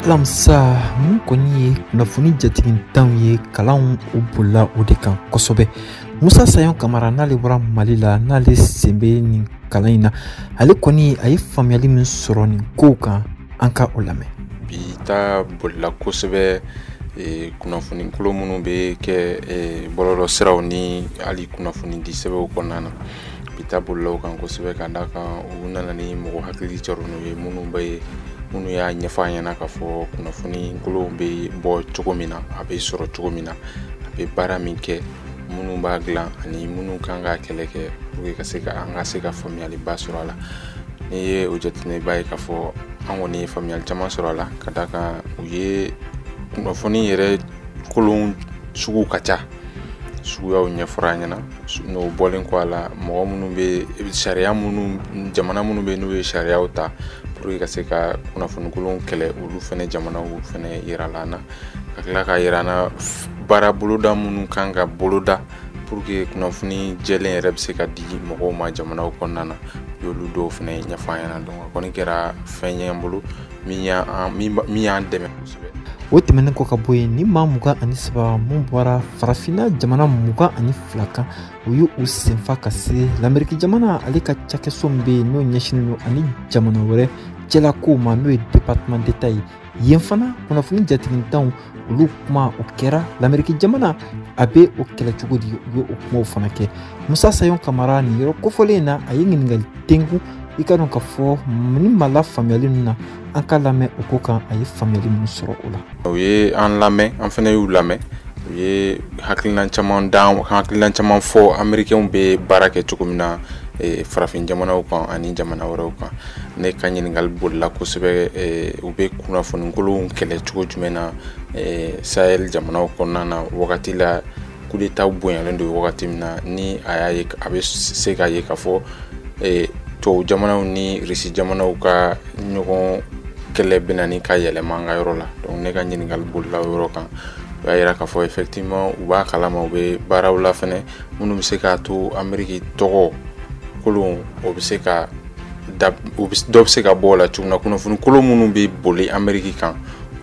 Alamisa mun kɔni ye kunnafoni jatigintanw ye, kalanw u bolila o de kan kosɛbɛ. Musa Sayon Kamara n'ale bɔra Mali la, n'ale sen bɛ nin kalan in na, ale kɔni a ye faamuyali min sɔrɔ nin kow kan, an ka o lamɛn. Bi ta bolila kosɛbɛ kunnafoni kolon minnu bɛ kɛ bɔlɔlɔ siraw ni hali kunnafoni di sɛbɛnw kɔnɔna na. Bi ta bolila o kan kosɛbɛ ka d'a kan u nana ni mɔgɔ hakili cɛrinu ye minnu bɛ minnu y'a ɲɛfɔ an ɲɛna k'a fɔ kunnafoni kolonw bɛ bɔ cogo min na, a bɛ sɔrɔ cogo min na, a bɛ baara min kɛ, minnu b'a dilan ani minnu kan ka kɛlɛ kɛ pour que ka se ka an ka se ka faamuyaliba sɔrɔ a la. N'i ye o jateminɛ, i b'a ye k'a fɔ an kɔni ye faamuyali caman sɔrɔ a la ka d'a kan u ye kunnafoni yɛrɛ kolon sugu ka ca, suguyaw ɲɛfɔra an ɲɛna. N'o bɔlen kɔ a la, mɔgɔ minnu bɛ sariya minnu, jamana minnu bɛ n'u ye sariyaw ta pour que ka se ka kunnafoni kolon kɛlɛ, olu fɛnɛ jamanaw fɛnɛ yirala an na, ka tila k'a yira an na baara boloda minnu kan ka boloda pour que kunnafoni jɛlen yɛrɛ bɛ se ka di mɔgɔw ma jamanaw kɔnɔna na. U y'olu dɔw fɛnɛ ɲɛfɔ an ɲɛna. Donc a kɔni kɛra fɛn ye an bolo min y'an dɛmɛ kosɛbɛ. O tɛmɛnen kɔ ka bɔ yen, ni maa 23 mun bɔra farafinna jamana 22 kan, u y'u senfa ka se Lameriki jamana ale ka cakɛso min bɛ yen n'o ɲɛsinnen don ani jamana wɛrɛ cɛla kow ma, n'o ye département d'État ye. Yen fana kunnafoni jatigintanw olu kuma o kɛra Lameriki jamana a bɛ o kɛlɛ cogo di, u ye o kumaw fana kɛ. Musa Sayon Kamara nin yɔrɔ kofɔlen in na, a ye ɲininkali tenku i ka dɔn k'a fɔ ni maa la faamuyali ninnu na, an ka lamɛn o ko kan, a ye faamuyali minnu sɔrɔ o la. U ye an lamɛn, an fana y'u lamɛn, u ye hakilina caman d'an, hakilina caman fɔ Américains bɛ baara kɛ cogo min na farafin jamanaw kan ani jamana wɛrɛw kan. Ne ka ɲininkali bolila kosɛbɛ, u bɛ kunnafoni kolonw kɛlɛ cogo jumɛn na Sahel jamanaw kɔnɔna na wagati la coup d'État bonyalen don wagati min na, ni a y'a ye a bɛ se k'a ye k'a fɔ tubabu jamanaw ni Rusi jamanaw ka ɲɔgɔn kɛlɛ bɛ na ni ka yɛlɛma an ka yɔrɔ la. Donc ne ka ɲininkali bolila o yɔrɔ kan. U y'a yira k'a fɔ effectivement u b'a kalama, u bɛ baaraw la fɛnɛ minnu bɛ se k'a to Amérique tɔgɔ kolon o bɛ se ka dɔ bɛ se ka bɔ o la cogo min na, kunnafoni kolon minnu bɛ boli Amérique kan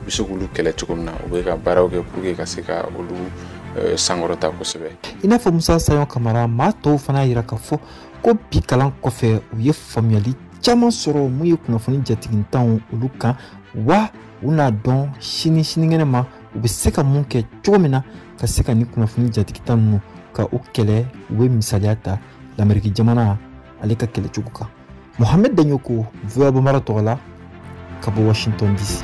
u bɛ se k'olu kɛlɛ cogo min na, u bɛ ka baaraw kɛ pour que ka se ka olu sankɔrɔta kosɛbɛ. I n'a fɔ Musa Sayon Kamara, maa tɔw fana yira k'a fɔ ko bi kalan kɔfɛ u ye faamuyali caman sɔrɔ mun ye kunnafoni jatigintanw olu kan, wa u n'a dɔn sini sinikɛnɛ ma u bɛ se ka mun kɛ cogo min na ka se ka nin kunnafoni jatigintan ninnu ka o kɛlɛ. U bɛ misaliya ta Lameriki jamana ale ka kɛlɛcogo kan. Mohamed Dagnoko, VOA Bambara tɔgɔ la, ka bɔ Washington DC.